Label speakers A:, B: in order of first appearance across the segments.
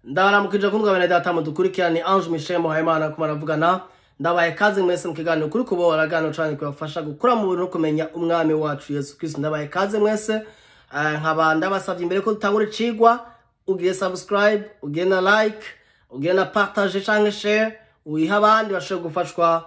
A: Ndabaramukije kundwa bene data mudukurikirane. Ange Michel Muhayimana kuma aravugana. Ndabaye kaze mwese mu kiganiro kuri kubora gano cyane kubafasha gukura mu buntu no kumenya umwami wacu Yesu Kristo. Ndabaye kaze mwese, nkaba ndabasavye imbere ko dutangura icigwa, ugire subscribe, ugire na like, ugire na partage canke share, uyiha abandi bashobora gufashwa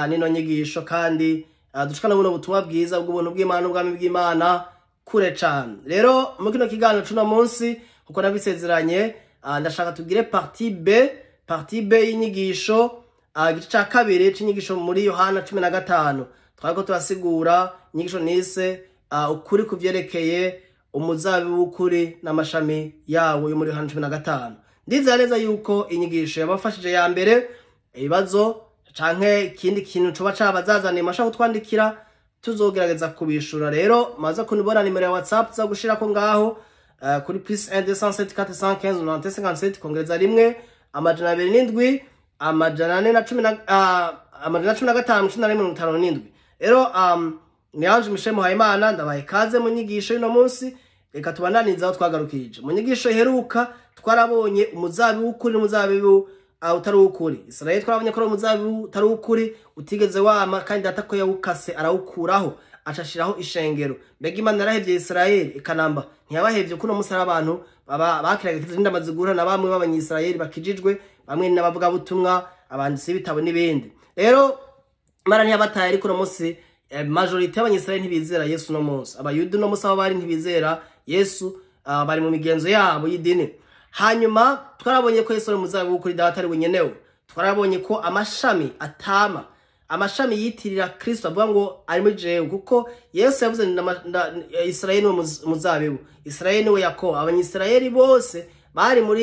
A: nino nyigisho, kandi dushikana buno butumwa bwiza bw'ubuntu bw'Imana n'ubwami bw'Imana kure cane. Rero mu kino kiganiro cuno munsi, kuko nabisezeranye, ndashaka tugire partie B, partie B y'inyigisho, igice ca kabiri c'inyigisho muri Yohana 15. Twariko turasigura inyigisho nise ukuri kuvyerekeye umuzabibu w'ukuri n'amashami yawo yo muri Yohana 15. Ndizera neza yuko inyigisho yabafashije ya mbere. Ibibazo canke ikindi kintu coba cabazazaniye, mashaka kutwandikira, tuzogerageza kubishura. Rero maze kunibona nimero ya WhatsApp za gushirako ngaho, kuri +1 207 415 90 57, kongereza rimwe 207 410 115 11 57. Rero ni Ange Michel Muhayimana, ndabaye kaze mu nyigisho y'uno munsi. Reka tubananize aho twagarukije mu nyigisho iheruka. Twarabonye umuzabibu w'ukuri n'umuzabibu utari uw'ukuri. Israel twarabonye ko ari umuzabibu utari uw'ukuri, utigeze wama, kandi data ko yawukase arawukuraho, acashiraho ishengero. Mbega Imana yarahevye Israel? Ikanamba ntiyabahevye, kuno munsi hari abantu bakiraga izindi amazigura na bamwe b'abanyisirayeli bakijijwe, bamwe n'abavugabutumwa, abanditsi b'ibitabo n'ibindi. Rero Imana ntiyabataye, ariko uno munsi majorité y'abanyisirayeli ntibizera Yesu. No munsi abayuda uno munsi aho bari ntibizera Yesu, bari mu migenzo yabo y'idini. Hanyuma twarabonye ko Yesu ari umuzabibu w'ukuri, data ari wenyenewe. Twarabonye ko amashami atama, amashami yitirira Kristo, avuga ngo ari muri jewe, kuko Yesu yavuze Israeli niwe muzabibu, Israeli niwe Yakobo. Abanyisirayeli bose bari mu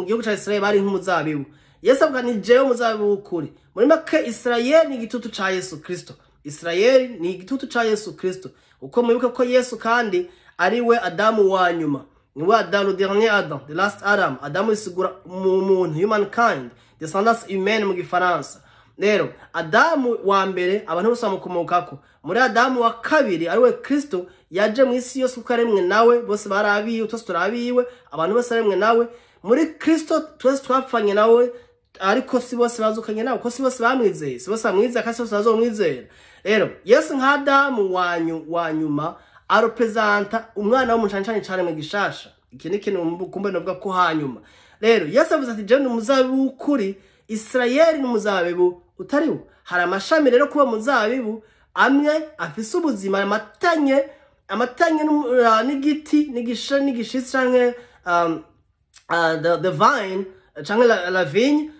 A: gihugu ca Israeli bari nk'umuzabibu. Yesu avuga ni jewe muzabibu w'ukuri. Muri make, Israeli ni igitutu ca Yesu Kristo. Israeli ni igitutu ca Yesu Kristo, uko mwibuke ko Yesu kandi ari we Adamu wa nyuma, niwe Adamu, le dernier Adam, the last Adam. Adamu isigura mu muntu, humankind, descendance humaine mu gifaransa. Rero Adamu wa mbere abantu bose bamukomokako. Muri Adamu wa kabiri, ariwe Kristo, yaje mu isi yose kuko aremwe nawe, bose barabiwe, twese turabiwe, abantu bose aremwe nawe. Muri Kristo twese twapfanye nawe, ariko si bose bazukanye nawe, kuko si bose bamwizeye, si bose bamwizeye kandi si bose bazomwizera. Rero Yesu nka Adamu wanyu wa nyuma arepresenta umwana w'umuntu, cane cane cane mu gishasha. Iki ni ikintu kumbe novuga ko hanyuma. Rero Yesu avuze ati: "Jewe ni umuzabibu w'ukuri, Isirayeli ni umuzabibu utariwo." Hari amashami rero kuba muzabibu amwe afise ubuzima, amatanye n'igiti n'igishitsi canke the vine canke la vigne.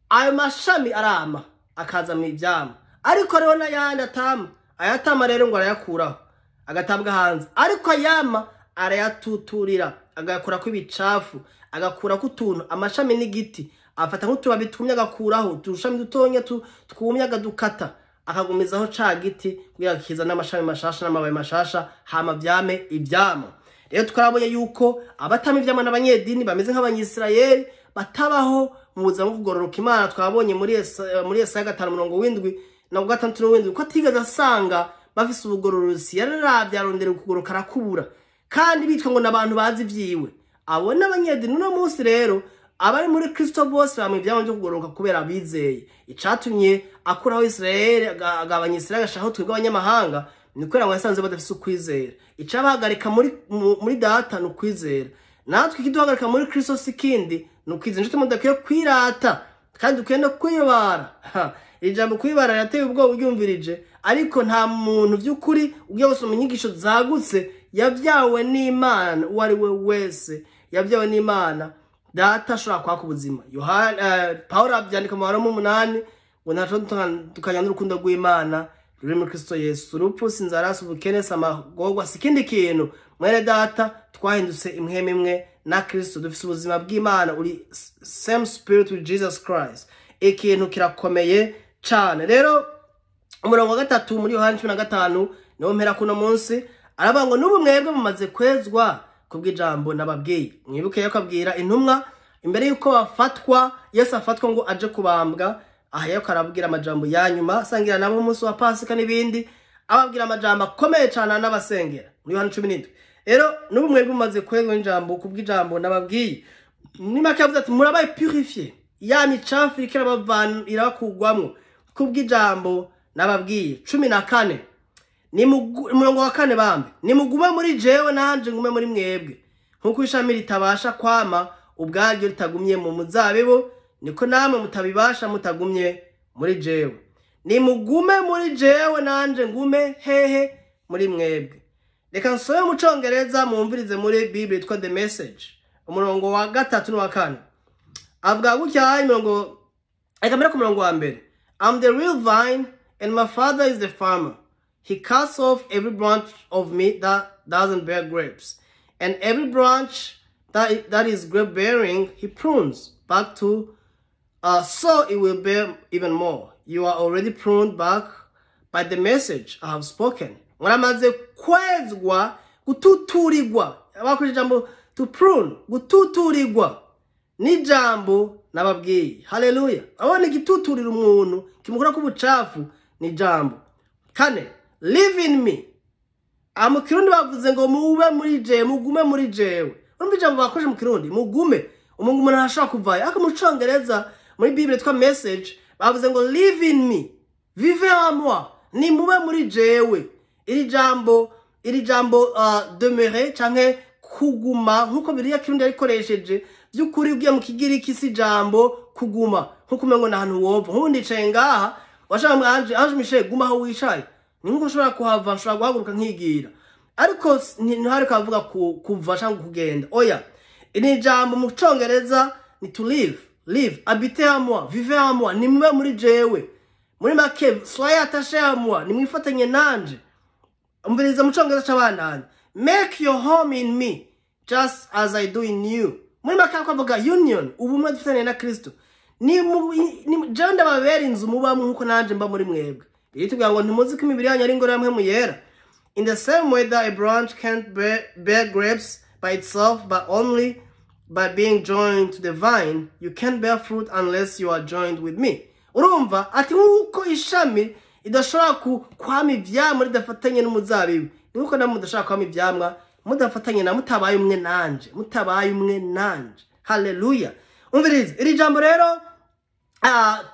A: Ayo mashami arama akaza mu ivyama, ariko rero n'ayandi atama. Ayatama rero ngo arayakuraho, agatabwa hanze, ariko ayama arayatuturira, agakurako ibicafu, agakurako utuntu. Amashami n'igiti afata nk'utubabi twumye, agakuraho udushami dutonya twumye, akadukata, akagumizaho ca giti kugira ngo kizane amashami mashasha n'amababi mashasha, hama vyame ivyama. Rero twarabonye yuko abatama ivyama n'abanyedini bameze nk'abanyisirayeli batabaho mu buzima bwo kugororoka Imana. Twabonye muri Yesaya 5 umurongo w'indwi na gatandatu n'uw'indwi ko atigeze asanga bafise ubugororosi. Yararavye, arondera ukugoroka, arakubura, kandi bitwa ngo n'abantu bazi ivyiwe. Abo n'abanyedini uno munsi. Rero abari muri Kristo bose bamwe ivyamwa vyo kugororoka kubera abizeye. Icatumye akuraho Israeli, agabanya Israeli, agashaho twebwe abanyamahanga, ni kubera ngo yasanze badafise ukwizera. Icabahagarika muri data ni ukwizera. Natwe ikiduhagarika muri Kristo si ikindi, ni ukwizera. Nico gituma tudakwiye kwirata kandi dukwiye no kwibara. Ha, iri jambo kwibara rirateye ubwoba uryumvirije, ariko nta muntu vy'ukuri ugiye gusoma inyigisho zagutse yabyawe n'Imana. Uwo ari we wese yabyawe n'Imana data ashobora kwaka ubuzima. Yohana, Paulo abyandika mu Baroma 8 ngo ntaco tukanya n'urukundo rw'Imana ruri muri Kristo Yesu. Urupfu si inzara, si ubukene, si amagorwa, si ikindi kintu. Mwene data, twahindutse impwemu imwe na Kristo, dufise ubuzima bw'Imana, uri same spirit with Jesus Christ. Ikintu kirakomeye cane. Rero umurongo wa gatatu muri Yohana 15 niwo mpera kuno munsi. Aravuga ngo: "N'ubu mwebwe mumaze kwezwa kubw'ijambo nababwiye." Mwibuke yuko abwira intumwa imbere yuko bafatwa, Yesu afatwa ngo aje kubambwa. Aha yuko arabwira amajambo ya nyuma, asangira nabo umunsi wa Pasika n'ibindi, ababwira amajambo akomeye cane, anabasengera muri Yohana 17. Rero: "N'ubu mwebwe mumaze kwezwa n'ijambo kubw'ijambo nababwiye." Ni make yavuze ati murabaye purifié, ya micafu iriko irabavana, irabakugwamwo kubw'ijambo nababwiye. 14, umurongo wa 4 bambe: nimugume muri jewe, nanje ngume muri mwebwe. Nk'uko ishami ritabasha kwama ubwaryo ritagumye mu muzabibu, niko namwe mutabibasha mutagumye muri jewe. Nimugume muri jewe, nanje ngume hehe? Muri mwebwe. Reka nsome mu Congereza, mwumvirize muri Bible yitwa The Message, umurongo wa 3 n'uwa 4. Avuga gutya, imirongo, reka mbere ku murongo wa 1: "I'm the real vine and my Father is the farmer. He cuts off every branch of me that doesn't bear grapes, and every branch that is grape bearing he prunes back to so it will bear even more. You are already pruned back by the message I have spoken." Muramaze kwezwa, gututurirwa. Bakoresha ijambo to prune, gututurirwa n'ijambo nababwiye. Haleluya! Abona igituturira umuntu kimukura ku bucafu ni ijambo. 4: "Live in me." Aha mu Kirundi bavuze ngo mube muri jewe, mugume muri jewe. Urumva ijambo bakoresha mu Kirundi, mugume, umuntu ntashobora kuvayo. Ariko mu Congereza, muri Bible yitwa Message, bavuze ngo "Live in me, vivez en moi", ni mube muri jewe. Iri jambo demeurer canke kuguma, nkuko biriya Kirundi yarikoresheje, by'ukuri ugiye mu Kigiriki si ijambo kuguma nkuko umengo ni ahantu wova. Nk'ubu ndicaye ngaha, washaka ngo Ange Michel, guma aho wicaye, ni nkuko ushobora kuhava, nshobora guhaguruka nkigira, ariko ntihari kavuga kuva cyangwa kugenda. Oya, iri ni ijambo mu Congereza ni to live, live, habitez en moi, vivez en moi, ni mube muri jewe. Muri make, soyez attachés à moi, nimwifatanye nanje. Umviriza mu Congereza c'abandanya: "Make your home in me just as I do in you." Muri make ko avuga union, ubumwe dufitanye na Kristo. Ni jewe ndababera inzu mubamwo nkuko nanje mba muri mwebwe. Biritubwira ngo ntimuzi ko imibiri yanyu ari ingoro ya Mpwemu Yera? "In the same way that a branch can't bear grapes by itself, but only by being joined to the vine, you can't bear fruit unless you are joined with me." Urumva ati nk'uko ishami idashobora kwama ivyamwa ridafatanye n'umuzabibu, ni nkuko namwe mudashobora kwama ivyamwa mudafatanye na, mutabaye umwe nanje, mutabaye umwe nanje. Haleluya! Umviriza iri jambo rero,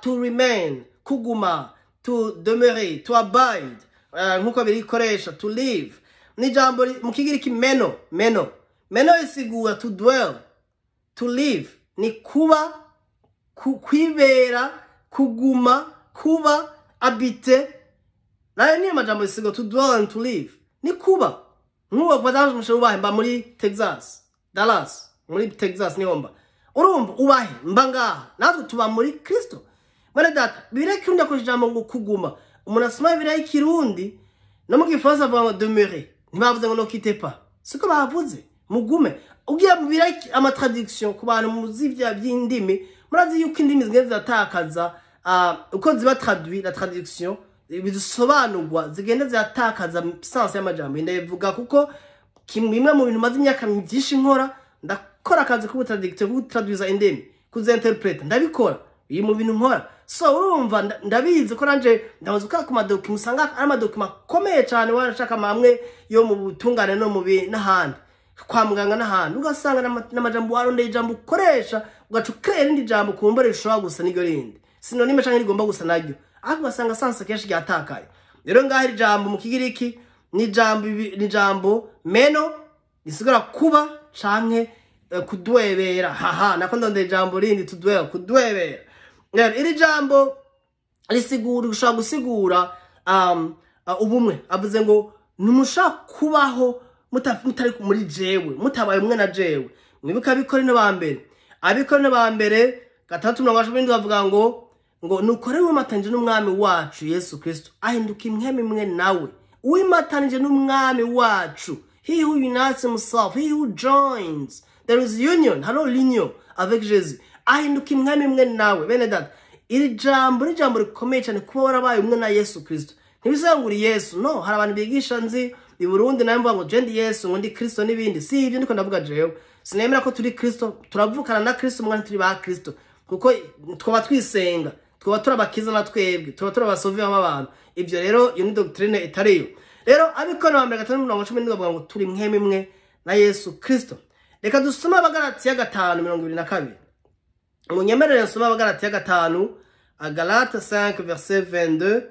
A: to remain, kuguma, to demeurer, to abide, nkuko birikoresha, to live, ni ijambo mu Kigiriki meno. Meno, meno isigura to dwell, to live, ni kuba, kwibera, kuguma, kuba, habiter. Nayo niyo majambo isigura to dwell and to live, ni kuba. Nk'ubu kwa Michel, ubahe? Mba muri Texas, Dallas, muri Texas niho mba. Urumva ubahe? Mba ngaha. Natwe tuba muri Kristo, mwene data. Bibiliya y'Ikirundi akoresha ijambo ngo kuguma. Umuntu asoma Bibiliya y'Ikirundi no mu Gifaransa avuga ngo demeurer, ntibavuze ngo ne quittez pas, siko bavuze mugume. Ugiye mu Bibiliya, amatraduction, ku bantu muzi by'indimi, murazi yuko indimi zigenda ziratakaza uko ziba traduit, la traduction bisobanurwa zigenda ziratakaza sens y'amajambo. Ndabivuga kuko bimwe mu bintu maze imyaka myinshi nkora, ndakora akazi k'ubutraducteur, kutraduiza indimi, kuzinterpreta, ndabikora, biri mu bintu nkora. So urumva ndabizi ko nanje ndamaze gukora ku madocuments, usanga ari amadocuments akomeye cyane, warashaka amwe yo mu butungane no mu n'ahandi, kwa muganga n'ahandi, ugasanga n'amajambo warondeye, ijambo ukoresha ugaca ukrera irindi jambo kumva rishobora gusa n'iryo rindi synonyme canke rigomba gusa naryo, ariko ugasanga sens kenshi ryatakaye. Rero ngaho iri jambo mu Kigiriki ni ijambo meno, risigura kuba canke kudwebera. Haha nako ndondeye ijambo rindi, to dwell, kudwebera. Rero iri jambo risigura, ushobora gusigura ubumwe. Avuze ngo ntimushobora kubaho mutari muri jewe, mutabaye umwe na jewe. Mwibuka Abikorino ba mbere, Abikorino ba mbere 6:17, bavuga ngo nuko rero uwimatanije n'Umwami wacu Yesu Kristo ahinduka impwemu imwe nawe. Uwimatanije n'Umwami wacu, he who unites himself, he who joins, there is union, hariho l'union avec Jésus, ahinduka impwemu imwe nawe. Bene data, iri jambo ni ijambo rikomeye cyane. Kuba warabaye umwe na Yesu Kristo ntibisobanura ngo uri Yesu. No, hari abantu bigisha nzi i Burundi nawe mvuga ngo je ndi Yesu, ngo ndi Kristo n'ibindi. Si ibyo ndiko ndavuga. Jewe sinemera ko turi Kristo. Turavukana na Kristo mwana, turi ba Kristo, kuko twaba twisenga, twaba turabakiza na twebwe tuba turabasauvé b'abantu. Ibyo rero, iyo ni doctrine itariyo. Rero Abikorino ba mbere 6:17 bavuga ngo turi impwemu imwe na Yesu Kristo. Reka dusome Abagalatiya 5:22. Munyemerere nsome Abagalatiya 5, Galate 5 verset 22.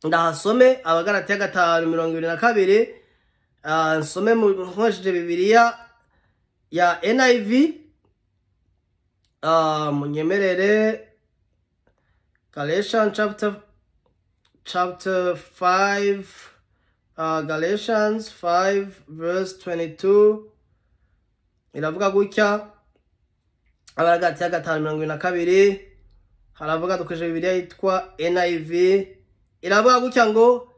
A: Ndahasome Abagalatiya 5:22. Nsome nkoresheje Bibiliya ya NIV. Munyemerere, Galatians chapter 5, Galatians 5 verse 22 iravuga gutya. Abagalatiya 5:22 haravuga, dukoresheje Bibiliya yitwa NIV, iravuga gutya ngo: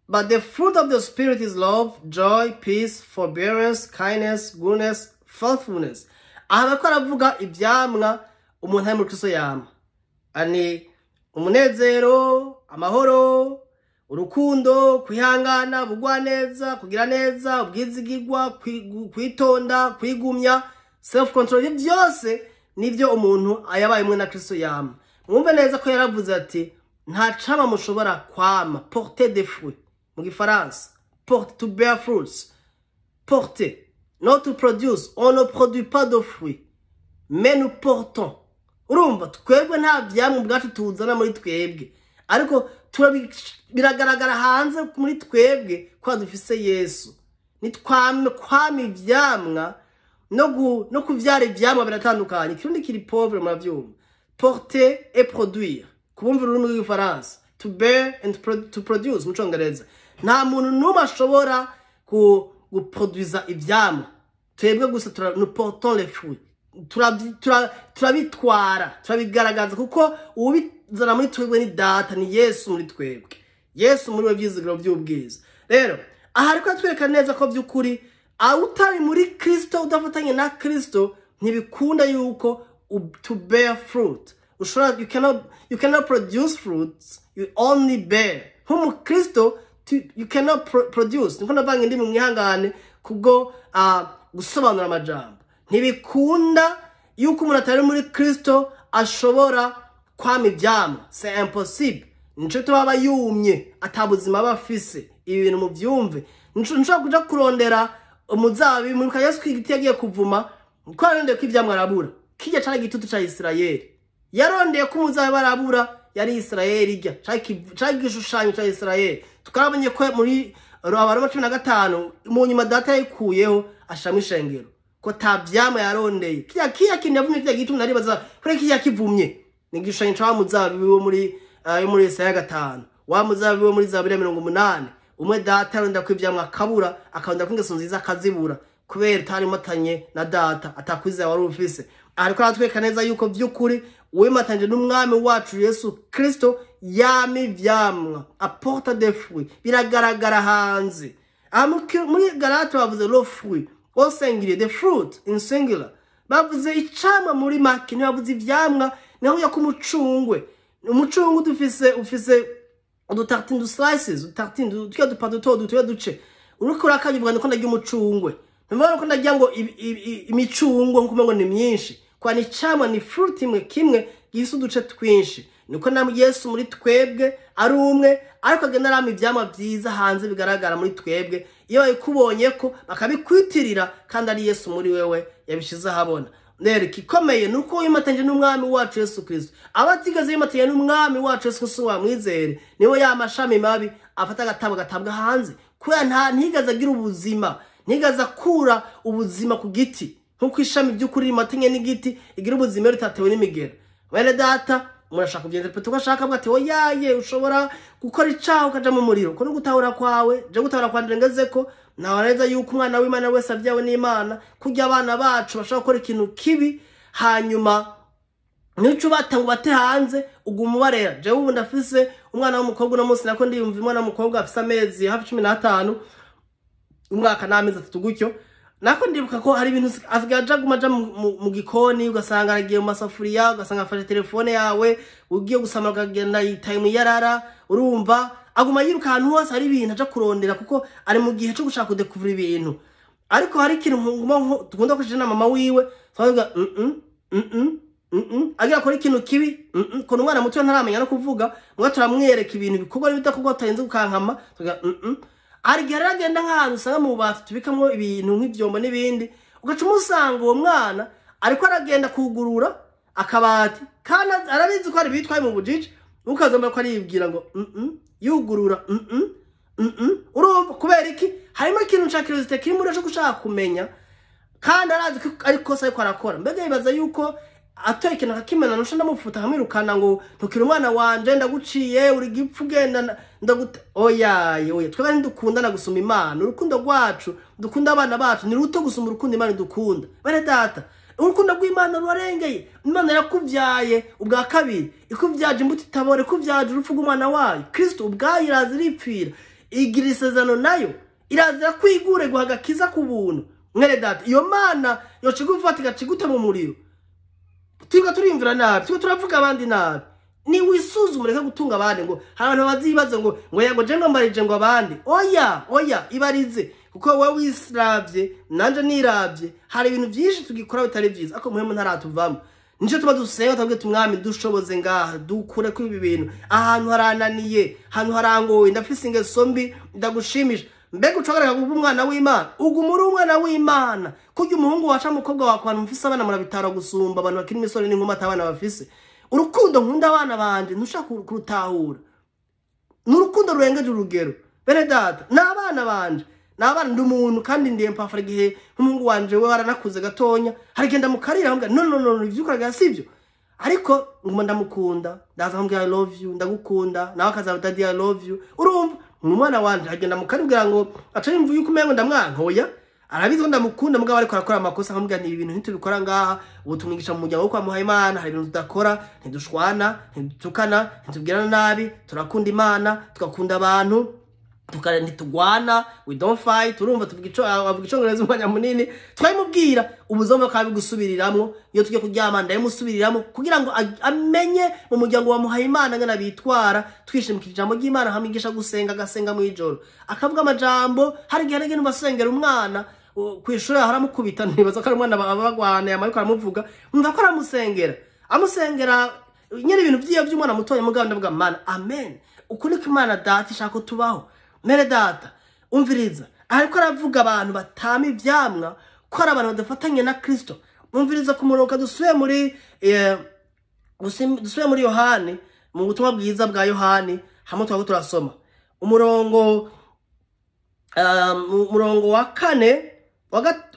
A: But the fruit of the Spirit is love, joy, peace, forbearance, kindness, goodness, faithfulness." Aha bariko aravuga ivyamwa umuntu ari muri Kristo yama ani: umunezero, amahoro, urukundo, kwihangana, ubugwaneza, kugira neza, ubwizigirwa, kwitonda, kwigumya, self control. Ibyo byose nivyo umuntu ayabaye umwe na Kristo yama. Mwumve neza ko yaravuze ati: "Nta cama mushobora kwama." Porter des fruits mu gifaransa, porte, to bear fruits, porter, not to produce. On ne produit pas de fruits, mais nous portons. Urumva, twebwe nta vyamwa ubwacu tuzana muri twebwe, ariko biragaragara hanze muri twebwe ko dufise Yesu. Nitwame kwama ivyamwa no kuvyara ivyamwa biratandukanye. Ikirundi kiri pauvre, muravyumva. Porter et produire, kubumva ururimi rw'igifaransa, to bear and to produce mu congereza. Nta muntu n'umwe ashobora guproduza ivyamwa, twebwe gusa nous portons les fruits. Turabitwara, turabigaragaza, kuko uwubizana muri twebwe ni Data, ni Yesu muri twebwe. Yesu muri we, vyizigiro vy'ubwiza. Rero aha ariko atwereka neza ko vy'ukuri utari muri Kristo, udafatanye na Kristo, ntibikunda yuko to bear fruit. Ushobora, you cannot produce fruits, you only bear. Nk'umukristo you cannot produce. Niko ndavanga indimi, mwihangane kubwo gusobanura amajambo. Ntibikunda yuko umuntu atari muri Kristo ashobora kwama ivyamwa, c'est impossible. Nico tuba aba yumye, atabuzima aba afise. Ibi bintu muvyumve. Nshobora kuja kurondera umuzabibu muri Yesu igiti yagiye kuvuma ko yarondeye ko ivyamwa arabura. Kirya cari igitutu ca Isirayeli. Yarondeye ko umuzabibu arabura, yari Isirayeli irya cari igishushanyo ca Isirayeli. Tukarabonye ko muri Abaroma 15 mu nyuma Data yayikuyeho, ashiramwo ishengero, ko ta vyamwa yarondeye. Kirya kintu yavumye, kirya giti, naribaza kuri kirya kivumye ni igishushanyo ca wa muzabibu wo muri Yesaya 5, wa muzabibu wo muri Zaburi ya 80, umwe Data arondera ko ivyamwa akabura, akarondera ko ingeso nziza akazibura, kubera utarimatanye na Data, atakwizera wari ufise. Ariko aratwereka neza yuko vy'ukuri uwimatanyije n'Umwami wacu Yesu Kristo yama ivyamwa, apporte des fruits, biragaragara hanze. Aha muri Galate bavuze le fruit au singulier, the fruit in singular. Bavuze icamwa muri make, ntibavuze ivyamwa. Niho ko umucungwe, umucungwe dufise, ufise udutartine, du slices, udutartine tuya dupa duto duto, tuya duce. Uriko urakanya uvuga: "Ndiko ndarya umucungwe." Ntuvuga ko ndarya ngo imicungwe, nkuko umengo ni myinshi, kwa ni camwa, ni fruit imwe, kimwe gifise uduce twinshi. Niko na Yesu muri twebwe ari umwe, ariko agenda arama ivyamwa vyiza hanze bigaragara muri twebwe. Iyo babikubonye ko bakabikwitirira, kandi ari Yesu muri wewe yabishize ahabona. Rero igikomeye ni uko wimatanyije n'Umwami wacu Yesu Kristo. Abatigeze bimatanya n'Umwami wacu Yesu Kristo wamwizere, niwe ya mashami mabi afata agatabo gatabwa hanze, kubera nta ntigeze agira ubuzima, ntigeze akura ubuzima ku giti, nk'uko ishami by'ukuri rimatanye n'igiti igira ubuzima iyo ritatewe n'imigera. Bene Data, umuntu ashaka kubyinterpreta uko ashaka, avuga ati: "Oyaye, ushobora gukora icaha ukaja mu muriro." Uko ni gutahura kwawe. Je gutahura kwanje ngeze ko ntawe neza yuko umwana w'Imana wese avyawe n'Imana. Kurya abana bacu bashobora gukora ikintu kibi, hanyuma nico ubata ngo bate hanze, uguma ubarera. Jewe ubu ndafise umwana w'umukobwa. Uno munsi nako ndiyumva umwana w'umukobwa afise amezi hafi 15, umwaka n'amezi 3 gutyo. Nako ndibuka ko hari ibintu asigaye aja, aguma aja mu gikoni, ugasanga aragiye mu masafuriya, ugasanga afashe telefone yawe ugiye gusama, akagenda yitaye mu yarara. Urumva, aguma yiruka ahantu hose hari ibintu aja kurondera, kuko ari mu gihe co gushaka kudekuvura ibintu. Ariko hari ikintu nguma dukunda gukoresha na mama wiwe, twavuga agira akora ikintu kibi, kono umwana muto ntaramenya no kuvuga, mwa turamwereka ibintu bikorwa n'ibidakorwa, tutarinze gukankama, tuvuga. Hari igihe rero agenda nk'ahantu usanga mu bubati tubikamwo ibintu nk'ivyombo n'ibindi, ugaca umusanga uwo mwana ariko aragenda kugurura akabati, kandi arabizi ko hari ibitwaye mu bujiji, ukazamba ko aribwira ngo yugurura urumva kubera iki? Harimo ikintu ca curiosity kiri muri cyo gushaka kumenya, kandi arazi ko ari kosa ariko arakora. Mbega yibaza yuko atoye ikintu akakimena nusha ndamufuta nkamwirukana ngo ntukiri umwana wanje, ndaguciye uri gipfu genda ndaguta. Oya oya, twebwe ntidukundana gusumba Imana. Urukundo rwacu dukunda abana bacu ni ruto gusumba urukundo Imana dukunda. Bene data, urukundo rw'Imana rurarengeye. Imana yakubyaye ubwa kabiri, ikubyaje imbuto itabora, ikubyaje urupfu rw'umwana wayo Kristo ubwayo, iraza iripfira, igira isezerano nayo, irazira kwigure guha agakiza ku buntu. Mwene data, iyo Mana yoca igufata igaca mu muriro. Turiko turiyumvira nabi, turiko turavuga abandi nabi. Ni wisuzume, reka gutunga abandi ngo hari abantu bazibaze ngo yego je ngo mbarije ngo abandi. Oya oya, ibarize, kuko wowe wisravye nanje niravye, hari ibintu byinshi tugikora bitari byiza, ariko muhemu ntaratuvamo. Nico tuba dusenga tubabwira tuti Mwami dushoboze ngaha, dukure ko ibi bintu, ahantu harananiye, ahantu harangoye, ndafise ingeso mbi, ndagushimisha. Mbega ucogareka kuba umwana w'Imana? Uguma uri umwana w'Imana. Kurya umuhungu waca umukobwa wawe, abantu mufise abana murabitara gusumba abantu bakiri imisore n'inkumi atabana bafise. Urukundo nkunda abana banje ntushaka kurutahura, ni urukundo rurengeje urugero. Bene data, ni abana banje, ni abana, ndi umuntu kandi ndiye mpafara. Igihe nk'umuhungu wanje we waranakuze gatonya, hari igihe ndamukarira nkamubwira no no no, ivyo ukoraga sivyo, ariko nguma ndamukunda. Ndaza nkamubwira I love you, ndagukunda, nawe akaza daddy I love you. Urumva ni umwana wanje. Agenda mukaribwira ngo aca yumva yuko umengo ndamwanka. Oya, arabizi ko ndamukunda, mugabo ariko arakora amakosa nkamubwira nti ibi bintu ntitubikora ngaha. Ubu tumwigisha mu muryango wo kwa Muhayimana, hari ibintu tudakora: ntidushwana, ntidutukana, ntitubwirana nabi, turakunda Imana, tugakunda abantu, ntitugwana, we don't fight. Urumva tuvuga ico avuga icongereza umwanya munini. Twabimubwira ubuzima bukaba bigusubiriramwo. Iyo tugiye kuryama ndabimusubiriramwo kugira ngo amenye mu muryango wa Muhayimana ngana bitwara. Twishimikira ijambo ry'Imana, hamwigisha gusenga, agasenga mw'ijoro akavuga amajambo. Hari igihe arigenda basengera umwana kw'ishuri haramukubita, ntibaza ko ari umwana baba bagwana, yama ariko aramuvuga, umva ko aramusengera, amusengera nyine ibintu vyiyo vy'umwana mutoya. Mugabo ndavuga Mana, amen, uku niko Imana data ishaka ko tubaho. Mere data, umviriza, ariko aravuga abantu batama ivyamwa ko ari abantu badafatanye na Kristo. Umviriza ku murongo, dusubiye muri Yohani, mu butumwa bwiza bwa Yohani, hamwe twaba turasoma umurongo wa kane,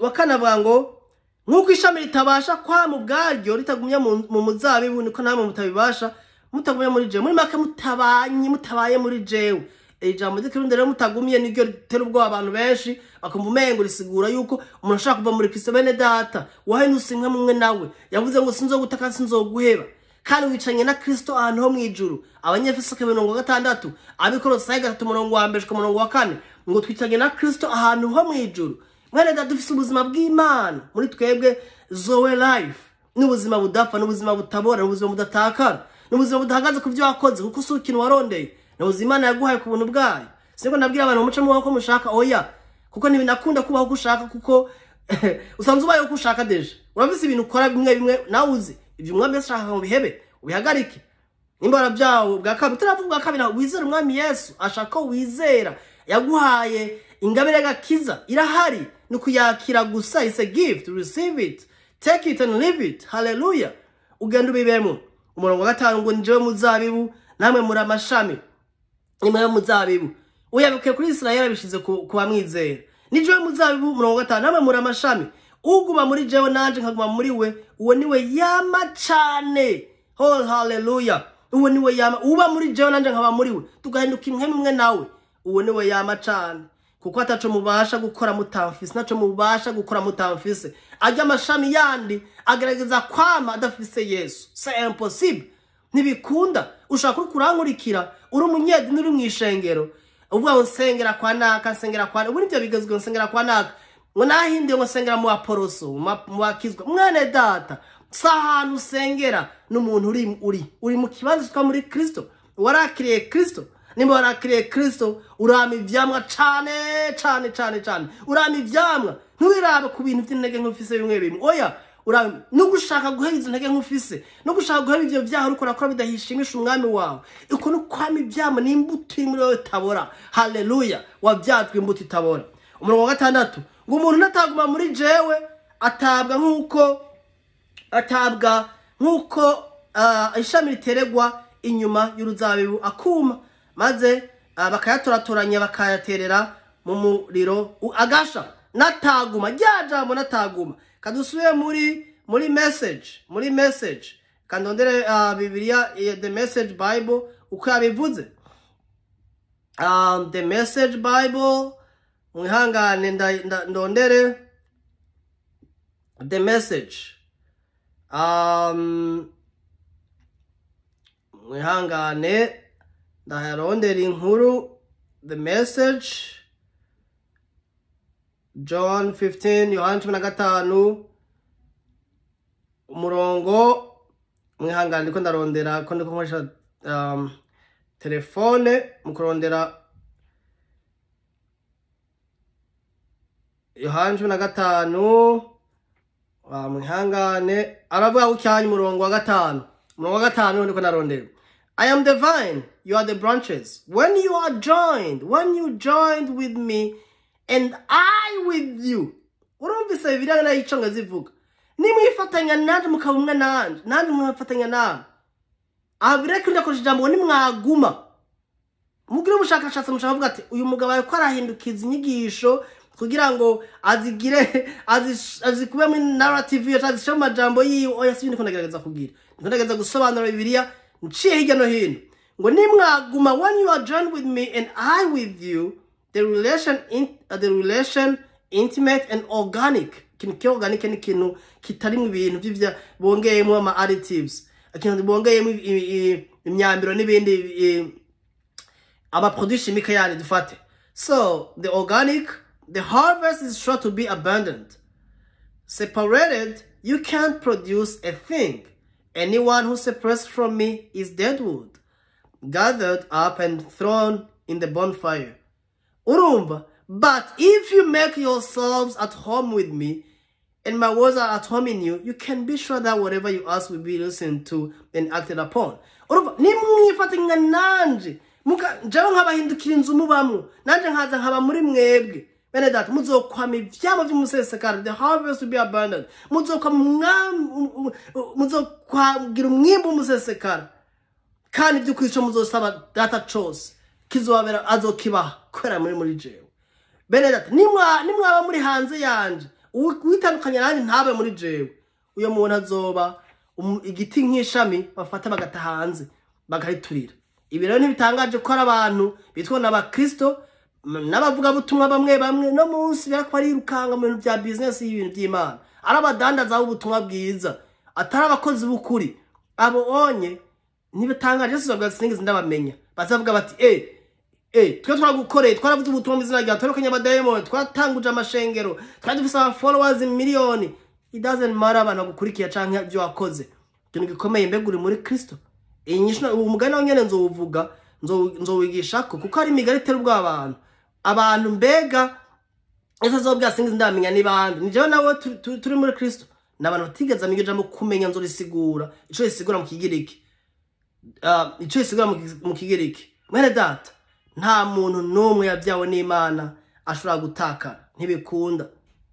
A: wa kane avuga ngo nk'uko ishami ritabasha kwama ubwaryo ritagumya mu muzabibu, niko namwe mutabibasha mutagumye muri jewe. Muri make mutabanye, mutabaye muri jewe. Ijambo ry'ikirundi rero mutagumye niryo ritera ubwoba abantu benshi, bakumva umengo risigura yuko umuntu ashaka kuva muri Kristo. Bene data, wahindutse imwe mumwe nawe, yavuze ngo sinzogutaka, sinzoguheba, kandi wicanye na Kristo ahantu ho mw'ijuru. Abanyefeso 6, Abikolosayi 3 umurongo wa mbere gushika umurongo wa kane, ngo twicanye na Kristo ahantu ho mw'ijuru. Mwene data, dufise ubuzima bw'Imana muri twebwe, zoe life, n'ubuzima budapfa, n'ubuzima butabora, n'ubuzima budatakara, n'ubuzima budahagaze ku byo wakoze, kuko si ikintu warondeye, n'ubuzima Imana yaguhaye ku buntu bwayo. Siko ndabwira abantu muce mubaho ko mushaka, oya, kuko ntibinakunda kubaho uko ushaka, kuko usanzwe ubayeho uko ushaka déjà. Urafise ibintu ukora bimwe bimwe nawe uzi ibyo umwami Yesu ashaka ngo bihebe, ubihagarike. Nimba warabyawe bwa kabiri, utaravuga ubwa kabiri, wizera umwami Yesu, ashaka ko wizera. Yaguhaye ingabire y'agakiza, irahari, ni ukuyakira gusa. It's a gift, receive it, take it and live it. Hallelujah, ugenda ubibemo. Umurongo wa gatanu ngo njyewe muzabibu, namwe muri amashami. Nimwe muzabibu, uyabukiye kuri Israel, abishize ku bamwizera. Ni jewe muzabibu, umurongo wa gatanu, namwe muri amashami. Uguma muri jewe nanje nkaguma muri we, uwo niwe yama cane. Oh hallelujah, uwo niwe yama. Uba muri jewe nanje nkaba muri we, tugahinduka imwe imwe nawe, uwo niwe yama cane, kuko ataco mubasha gukora mutamfise, naco mubasha gukora mutamfise. Ajya amashami yandi agerageza kwama adafise Yesu, c'est impossible, ntibikunda. Ushaka uri kurankurikira, uri umunyedini, uri mw'ishengero, uvuga ngo nsengera kwa naka, nsengera kwa, ubu nibyo bigezweho, nsengera kwa naka, ngo nahindiye, ngo nsengera mu baporoso, mu bakizwa. Mwene data, si ahantu usengera n'umuntu uri mu kibanza cyitwa muri Kristo. Warakiriye Kristo. Nimba warakiriye Kristo, urama ivyamwa cane cane cane cane, urama ivyamwa. Ntiwirabe ku bintu vy'intege nk'ufise bimwe bimwe, oya. No gushaka guheba izo ntege nk'ufise, no gushaka guheba ivyo vyaha uriko urakora bidahishimisha umwami wawe. Uko ni kwama ivyamwa, ni imbuto iri muri wewe itabora. Haleluya, wavyajwe imbuto itabora. Umurongo wa 6 ngo umuntu nataguma muri jewe atabwa nk'uko ishami riteregwa inyuma y'uruzabibu akuma, maze bakayatoratoranya bakayaterera mu muriro agasha. Nataguma, rya jambo nataguma. Kadusuye muri message, kandondere Bibiliya, the Message Bible uko yabivuze. The Message Bible, mwihangane ndondere the Message. Mwihangane ndayarondera inkuru the Message. John 15, Yohana 15 umurongo. Mwihangane ndiko ndarondera ko ndiko nkoresha telefone mu kurondera Yohana 15. Mwihangane, aravuga ucyanya umurongo wa 5. Umurongo wa 5 ndiko narondera. I am the vine, you are the branches. When you are joined, when you joined with me and I with you. Urumvise Bibiliya nayo icongereza ivuga, nimwifatanya nanje mukaba umwe nanje, nanje mwifatanya namwe. Aha bireke ndakoresha ijambo ngo nimwaguma. Mugire ubushakashatsi mushaka kuvuga ati uyu mugabo ariko arahindukiza inyigisho kugira ngo azigire azikube muri narrative ye, azishe mu majambo yiwe. Oya, si ndiko ndagerageza kugira, ndiko ndagerageza gusobanura Bibiliya nciye hirya no hino. Ngo nimwaguma, when you are joined with me and I with you, the relation intimate and organic. Ikintu ki organic ni ikintu kitarimo ibintu by'ivya bongeyemo ama additives, ikintu bongeyemo imyambiro n'ibindi ama produits chimiques yani dufate. So the organic, the harvest is sure to be abundant. Separated, you can't produce a thing. Anyone who separates from me is dead wood, gathered up and thrown in the bonfire. Urumva, but if you make yourselves at home with me, and my words are at home in you, you can be sure that whatever you ask will be listened to and acted upon. Urumva, nimwifatanya nanje, jewe nkabahindukira inzu mubamwo, nanje nkaza nkaba muri mwebwe. Bene data, muzokwama ivyamwa vy'umusesekara, the harvest will be abundant. Muzokwagira umwimbu w'umusesekara, kandi ivy'ukuri ico muzosaba data cose kizobabera, azokibaha kubera muri jewe. Bene data, nimwaba muri hanze yanje, uwitandukanya nanje ntabe muri jewe, uyo muntu azoba igiti nk'ishami bafata bagata hanze bagariturira. Ibi rero ntibitangaje ko ari abantu bitwa n'abakristo n'abavuga butumwa bamwe bamwe no munsi bariko barirukanga mu bintu bya business y'ibintu by'Imana, ari abadandaza b'ubutumwa bwiza, atari abakozi b'ukuri. Abo onye ntibitangaje, Yesu avuga sinigeze ndabamenya. Bazavuga bati twe twaragukoreye, twaravuze ubutumwa mu izina ryawe, twarukanye abadayimoni, twatanguje amashengero, twari dufise aba followers miliyoni. It doesn't matter abantu bagukurikiye canke ibyo wakoze. Ikintu gikomeye, mbega uri muri Kristo? Iyi nyishu umugani nawo nyene nzowuvuga, nzowigishako, kuko ari imigani itera ubwoba abantu. Abantu mbega ese zobwa singize ndamenya ni bande? Ni jewe nawe turi muri Kristo. Ni abantu batigeze amenya ijambo kumenya nzorisigura. Ico risigura mu Kigiriki. Ico risigura mu Kigiriki. Mwene data, nta muntu n'umwe yabyawe n'Imana ashobora gutakara. Ntibikunda.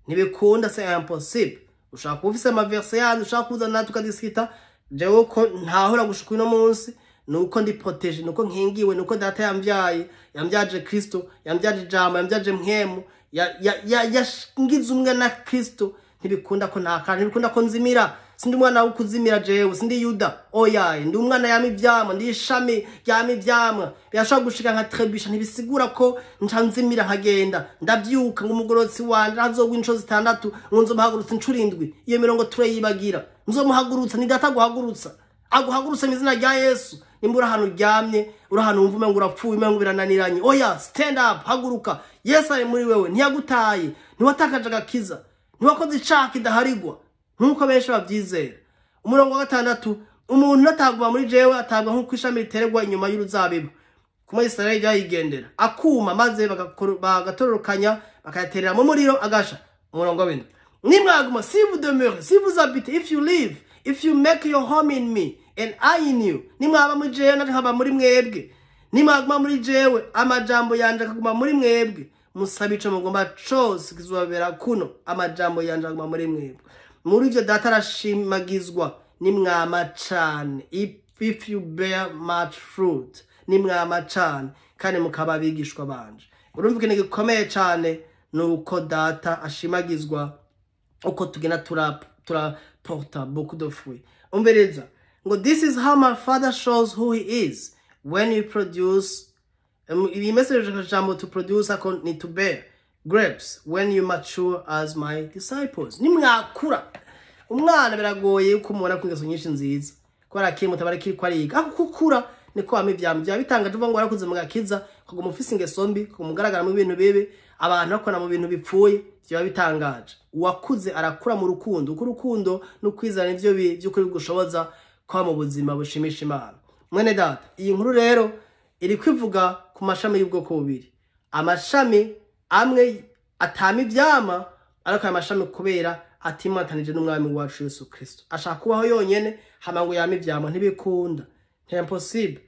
A: Ntibikunda, c'est impossible. Ushaka kuba ufise amaverse yandi, ushaka kuza natwe tukadiskita, jewe uko ntahora gushuka uno munsi, nuko ndi protege, nuko nkingiwe, nuko data yambyaye, yambyaje Kristo, yambyaje ijambo, yambyaje mpwemu, yashingize umwe na Kristo. Ntibikunda ko ntakara, ntibikunda ko nzimira. Sindi umwana wo kuzimira jewe, sindi Yuda. Oya, ndi umwana yama ivyamwa, ndi ishami ryama ivyamwa. Birashobora gushika nka trebusha, ntibisigura ko nca nzimira nkagenda. Ndavyuka ngo umugorotsi wanje azogwa inshuro 6, ngo nzomuhagurutsa inshuro 7. Iyo mirongo turayibagira. Nzomuhagurutsa, ni data guhagurutsa. Aguhagurutsa mu izina rya Yesu. Nimba uri ahantu uryamye, uri ahantu wumva umengo urapfuye, umengo birananiranye. Oya, stand up, haguruka. Yesu ari muri wewe, ntiyagutaye, ntiwatakaje agakiza, ntiwakoze icaha kidaharigwa nkuko benshi bavyizera. Umurongo wa 6, umuntu nataguma muri jewe atabwa nkuko ishami riteregwa inyuma y'uruzabibu. Kumwe Israeli yayigendera, akuma maze bagatororokanya bakayaterera mu muriro agasha. Umurongo wa 7, Nimwaguma, si vous demeurez, si vous habitez, if you live, if you make your home in me and I in you, nimwaba muri jewe nanje nkaba muri mwebwe, nimwaguma muri jewe, amajambo yanje akaguma muri mwebwe, musabe ico mugomba cose kizobabera kuno. Amajambo yanje akaguma muri mwebwe, muri ivyo Data arashimagizwa nimwama cane. If you bear much fruit, nimwama cane kandi mukaba abigishwa banje. Urumva, ikintu gikomeye cane ni uko Data ashimagizwa uko tugenda tura porta beaucoup de fruits. Umviriza ngo: "This is how my Father shows who he is, when you produce." Iyi message, jambo "to produce" ako ni "to bear grapes", "when you mature as my disciples." Nimwakura. Umwana biragoye yuko umubona ku ingeso nyinshi nziza kubera akiri muto, aba akiri ko ariga. Aho kukura niko wama ivyama byaba bitangaje uvuga ngo warakuze mu gakiza, ukaguma ufise ingeso mbi, ukaguma ugaragara mu bintu bibi, abantu bakora mu bintu bipfuye, byaba bitangaje. Uwakuze arakura mu rukundo, kuko urukundo n'ukwizera nivyo by'ukuri bigushoboza kuba mu buzima bushimisha Imana. Mwene data, iyi nkuru rero iri kwivuga ku mashami y'ubwoko bubiri: amashami amwe atama ivyama, ariko aya mashami, kubera atimatanije n'Umwami wacu Yesu Kristo, ashaka kubaho yonyene hama ngo yame ivyama, ntibikunda, impossible.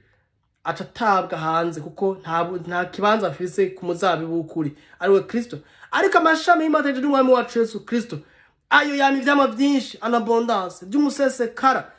A: Aca atabwa hanze kuko nta kibanza afise ku muzabibu w'ukuri, ariwe Kristo. Ariko amashami yimatanije n'Umwami wacu Yesu Kristo, ayo yama ivyama vyinshi, en abondance, vy'umusesekara.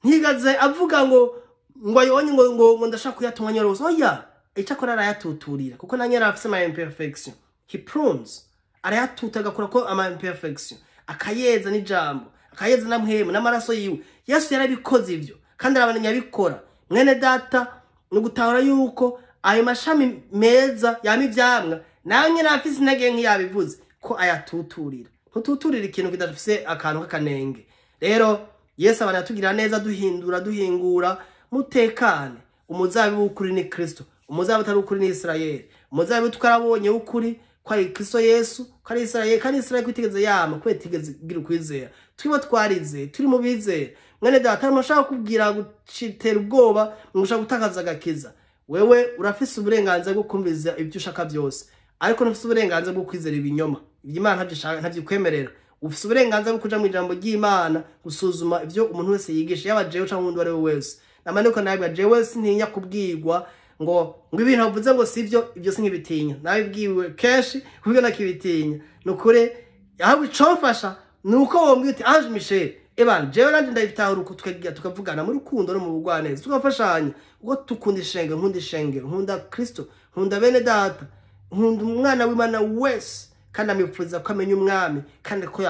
A: Ntigaze avuga ngo ayonye ngo ndashaka kuyatuma nyorose. Oya, icyo akora arayatuturira, kuko na nyine afise ama imperfection. He prunes, arayatuta, agakura ko ama imperfection, akayeza n'ijambo, akayeza na Mpwemu n'amaraso yiwe. Yesu yarabikoze ivyo kandi arabandanya abikora. Mwene data, ni ugutahura yuko ayo mashami meza yama ivyamwa nayo nyine afise intege nke, yabivuze ko ayatuturira. Ntututurira ikintu kidafise akantu k'akanenge. Rero Yesu abana yatugirira neza, duhindura, duhingura. Mutekane, umuzabibu w'ukuri ni Kristo, umuzabibu utari ukuri ni Isirayeli. Umuzabibu twarabonye w'ukuri ko ari Kristo Yesu, ko ari Isirayeli, kandi Isirayeli ko itigeze yama kubera itigeze igira ukwizera. Twiba twarizeye, turi mu bizera. Mwene data, harimo ashaka kubwira gutera ubwoba ngo ushaka gutakaza agakiza. Wewe urafise uburenganzira bwo kumviriza ibyo ushaka byose, ariko ntufise uburenganzira bwo kwizera ibinyoma. Ibyo Imana ntabyishaka, ntabyikwemerera. Ufise uburenganzira bwo kuja mu ijambo ry'Imana, gusuzuma ibyo umuntu wese yigisha, yaba jewe cyangwa undi uwo ari we wese. Namanuka nabwa jewe sintinya kubwirwa ngo ibintu bavuze ngo sivyo, ibyo sinkibitinya. Nabibwiwe kenshi kubyo nakibitinya. Nukuri, ahubwo icomfasha ni uko wombwira uti: "Ange Michel, ebana, jewe nanje ndabitahura uko." Tukagira tukavugana mu rukundo no mu bugwaneza, tugafashanya, kuko tukunda ishengero. Nkunda ishengero, nkunda Kristo, nkunda bene data, nkunda umwana w'Imana wese, kandi amwifuriza ko amenya Umwami kandi ko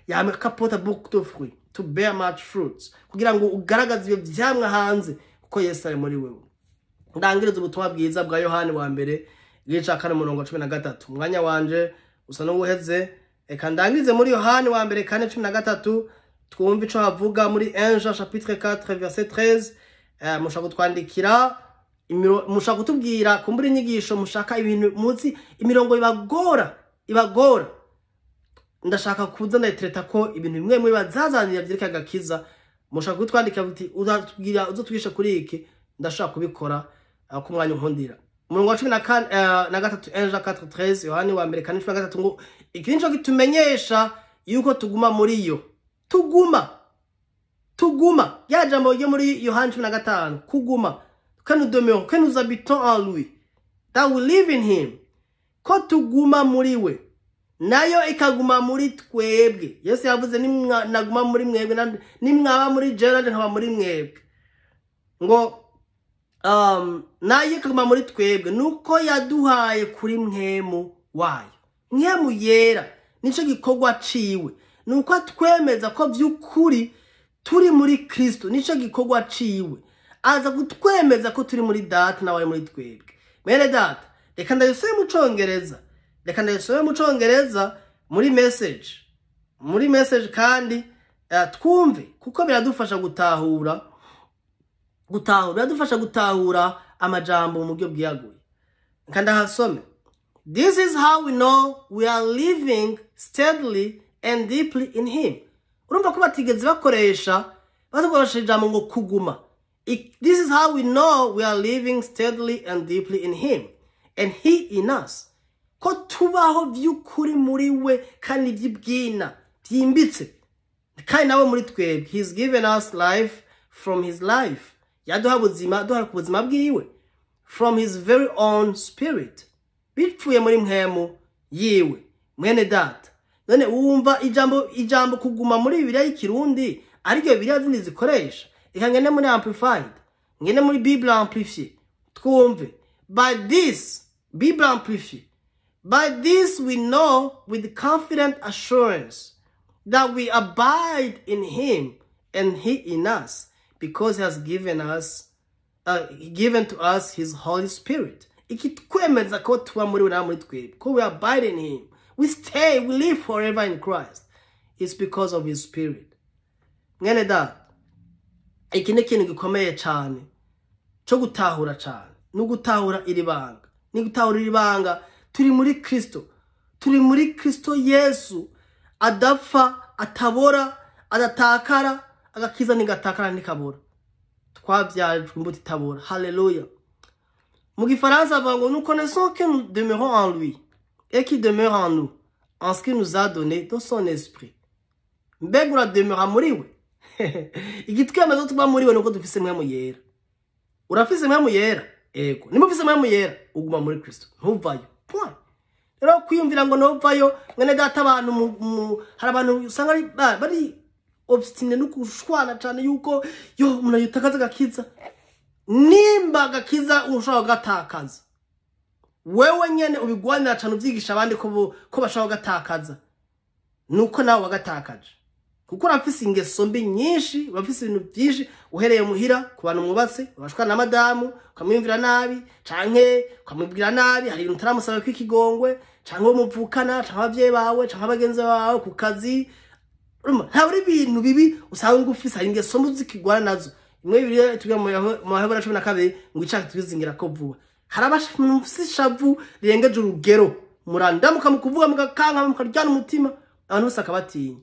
A: yame kaporta beaucoup de fruits, to bear much fruits, kugira ngo ugaragaze ibyo vyamwa hanze kuko Yesu ari muri wewe. Ndangiriza ubutumwa bwiza bwa Yohani wa mbere, igice ca 4, umurongo wa 13. Umwanya wanje usa n'uwuheze. Reka ndangirize muri Yohani wa mbere 4:13, twumve ico havuga muri 1 Jean chapitre 4 verset 13. Mushaka kutwandikira, mushaka kutubwira kumbura inyigisho mushaka, ibintu muzi, imirongo ibagora, ndashaka kuza ndayitreta ko ibintu bimwe bimwe bazazanira vyerekeye agakiza. Mushaka kutwandikira uti: "Uzatubwira, uzotwigisha kuri iki." Ndashaka kubikora ku mwanya unkundira. Umurongo wa 14, na gatatu, 1 Jean 4:13, Yohani wa mbere 4:13, ngo: "Iki nico kitumenyesha yuko tuguma muri yo." Tuguma, ya jambo ryo muri Yohani 15, kuguma, que nous demeurons, que nous habitons en lui, that we live in him, ko tuguma muri we, nayo ikaguma muri twebwe. Yesu yavuze: "Naguma muri mwebwe, nimwaba muri jewe nanje nkaba muri mwebwe." Ngo nayo ikaguma muri twebwe, nuko yaduhaye kuri Mpwemu wayo. Mpwemu Yera nico gikorwa ciwe, nuko atwemeza ko vy'ukuri turi muri Kristo. Nico gikorwa ciwe, aza kutwemeza ko turi muri Data nawe ari muri twebwe. Mwene data, reka ndayisome mu Congereza, reka ndayisome mu Congereza muri Message, muri Message, kandi twumve, kuko biradufasha gutahura, biradufasha gutahura amajambo mu buryo bwiyaguye. Kandi ahasome: "This is how we know we are living steadily and deeply in him." Urumva ko batigeze bakoresha ijambo ngo kuguma. "This is how we know we are living steadily and deeply in him and he in us." Ko tubaho by'ukuri muri we kandi by'ibwina byimbitse, kandi nawe muri twebwe. He's given us life from his life. Yaduha ubuzima, duha ku buzima bwiwe, from his very own spirit, bipfuye muri mpwemu yiwe. Mwene data, none wumva ijambo kuguma muri Bibiliya y'Ikirundi ariko Bibiliya zindi zikoresha? Reka ngende muri Amplified, ngende muri Bible Amplifiée, twumve. By this, Bible Amplifiée: "By this we know with confident assurance that we abide in him and he in us, because he has given to us his Holy Spirit." Ikitwemeza ko tuba muri we nawe muri twebwe, ko we abide in him, we stay, we live forever in Christ, it's because of his spirit. Mwene data, iki ni ikintu gikomeye cyane cyo gutahura cyane, no gutahura iri banga, ni gutahura iri banga. Turi muri Kristo, turi muri Kristo Yesu adapfa, atabora, adatakara. Agakiza ntigatakara, ntikabora. Twabyajwe imbuto itabora. Haleluya! Mu Gifaransa bavuga ngo: "Nous connaissons que nous demeurons en lui et qu'il demeure en nous, en ce qu'il nous a donné de son esprit." Mbega urademeura muri we? Igitwemeza tuba muri we nuko dufise Mpwemu Yera. Urafise Mpwemu Yera? Ego. Nimba ufise Mpwemu Yera, uguma muri Kristo, ntuvayo, point. Rero kwiyumvira ngo ntuvayo, mwene data, abantu hari abantu usanga bari obstinés no gushwana cyane yuko yo umuntu yitakaza agakiza. Nimba agakiza ushobora kugatakaza, wewe nyene ubigwanira cyane, ubyigisha abandi ko bashobora kugatakaza, nuko nawe wagatakaje, kuko urafise ingeso mbi nyinshi, urafise ibintu byinshi uhereye muhira ku bantu mwubatse, urashwana na madamu, ukamwiyumvira nabi canke ukamubwira nabi, hari ibintu utaramusaba ko ikigongwe, canke uwo muvukana, canke abavyeyi bawe, canke abagenzi bawe ku kazi. Urumva, ntabwo ari ibintu bibi usanga ufise, hari ingeso mbi zikigwana nazo. Imwe Bibiliya itubwira mu Baheburayo 12 ngo icyaha twizingira ko vuba. Hari abafise ishavu rirengeje urugero, murandamuka mu kuvuga, mugakanka, mukaryana umutima, abantu bose akabatinya.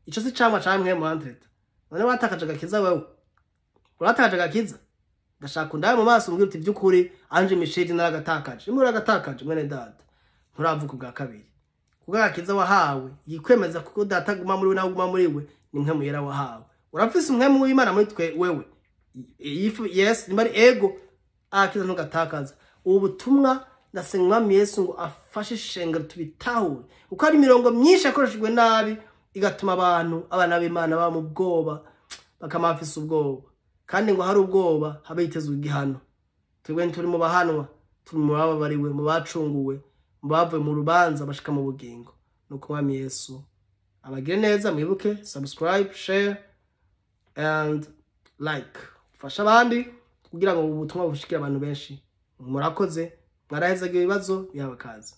A: Ico si camwa ca Mpwemu Andreta. None watakaje agakiza? Wewe uratakaje agakiza? Ndashaka undabe mu maso umbwire uti: "By'ukuri, Ange Michel, naragatakaje." Nimba uragatakaje, mwene data, nturavuka ubwa kabiri, kuko agakiza wahawe yikwemeza kuko data aguma muri we nawe uguma muri we ni Mpwemu Yera wahawe. Urafise Mpwemu w'Imana muri twe wewe? If yes, nimba ari ego, agakiza ntugatakaza. Ubu butumwa ndasenga Umwami Yesu ngo afashe ishengero tubitahure, kuko hari imirongo myinshi yakoreshejwe nabi, igatuma abantu, abana b'Imana, baba mu bwoba, bakama bafise ubwoba. Kandi ngo hari ubwoba habe hitezwe igihano. Twebwe ntituri mu bahanwa, turi mu bababariwe, mu bacunguwe, mu bavuye mu rubanza bashika mu bugingo. Nuko Umwami Yesu abagire neza. Mwibuke subscribe, share and like, ufashe abandi kugira ngo ubu butumwa bushikire abantu benshi. Murakoze, mwarahezaga ibibazo bihawe kazi.